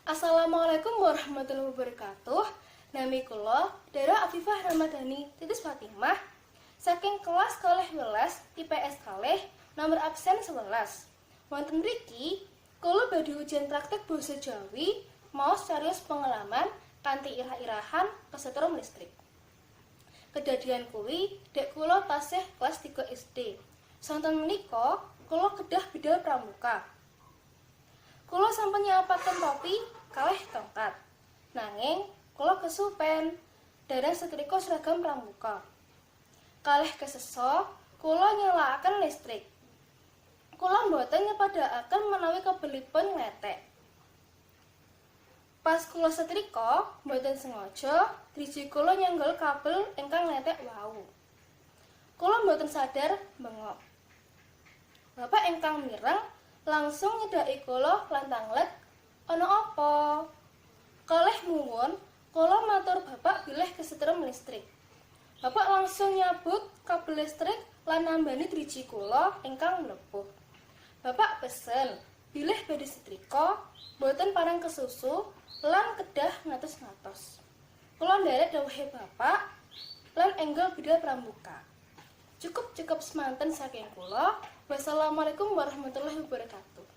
Assalamualaikum warahmatullahi wabarakatuh. Nami kula Dara Afifah Ramadhani Titis Fatimah saking kelas 12 IPS 2, nomor absen 11. Wonten mriki kula badhe ujian praktek basa Jawi maos cariyos pengalaman kanthi irah-irahan kesetrum listrik. Kedadian kuwi dek kula tasih kelas 3 SD. Sonten menika kula kedah bidal pramuka. Kula sampun nyiapaken topi kalih tongkat. Nanging kula kesupen dereng setrika seragam pramuka. Kalih kesesa, kula nyalakaken listrik. Kula mboten nyepadakaken menawi kabelipun ngletek. Pas kula setrika, mboten sengaja driji kula nyenggol kabel ingkang ngletek wau. Kula mboten sadar bengok. Bapak ingkang mireng langsung nyedhaki kula lan tanglet, "Ana apa?" Kalih muwun, kula matur bapak bilih kesetrum listrik. Bapak langsung nyabut kabel listrik lan nambani driji kula ingkang mlepuh. Bapak pesen bilih badhe setrika boten pareng kesusu lan kedah ngatos-ngatos. Kula nderek dawuhe bapak lan enggal bidal pramuka. Cukup cukup semanten saking kula. Wassalamualaikum warahmatullahi wabarakatuh.